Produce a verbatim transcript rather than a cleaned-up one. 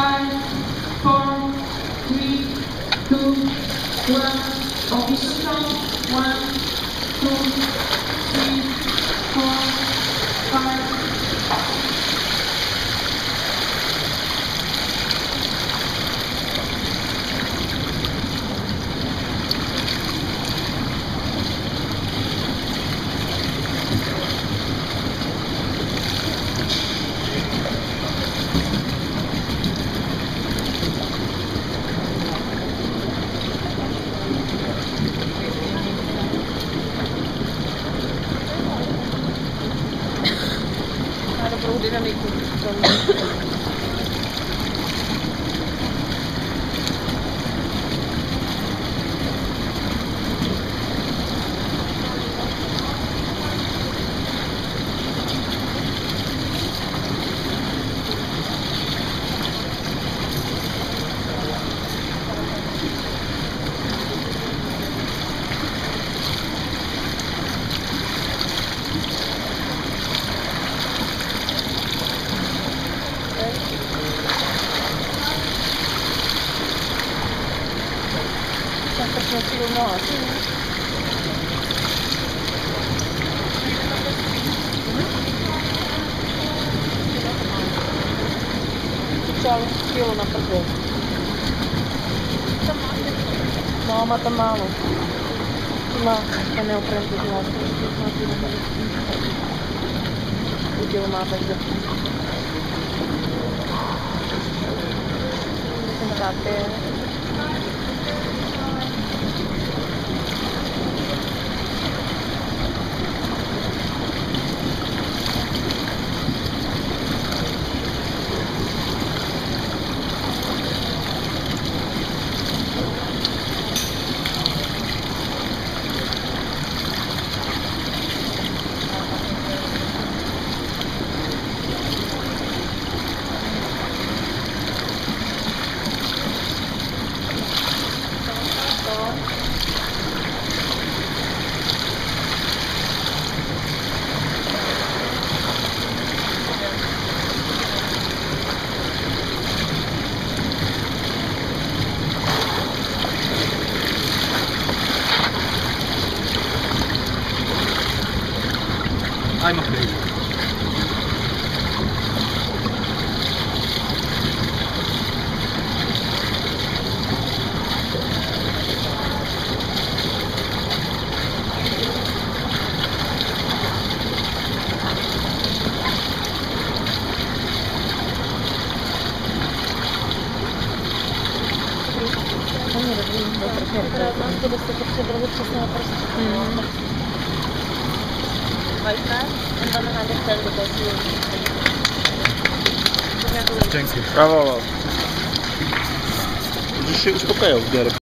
Five, four, three, two, one. Official count. One, two, three, four, five. Ciao, io una per te. No, ma te mano. Ma te ne ho prende. Io una per te. Pensate. Ajmo. Teraz mam tu dosyć, to się zrobić przez ten okres. Mhm. Wajka, and then I understand the best. Dzięki. Brawo. Już się uspokajał w miarę.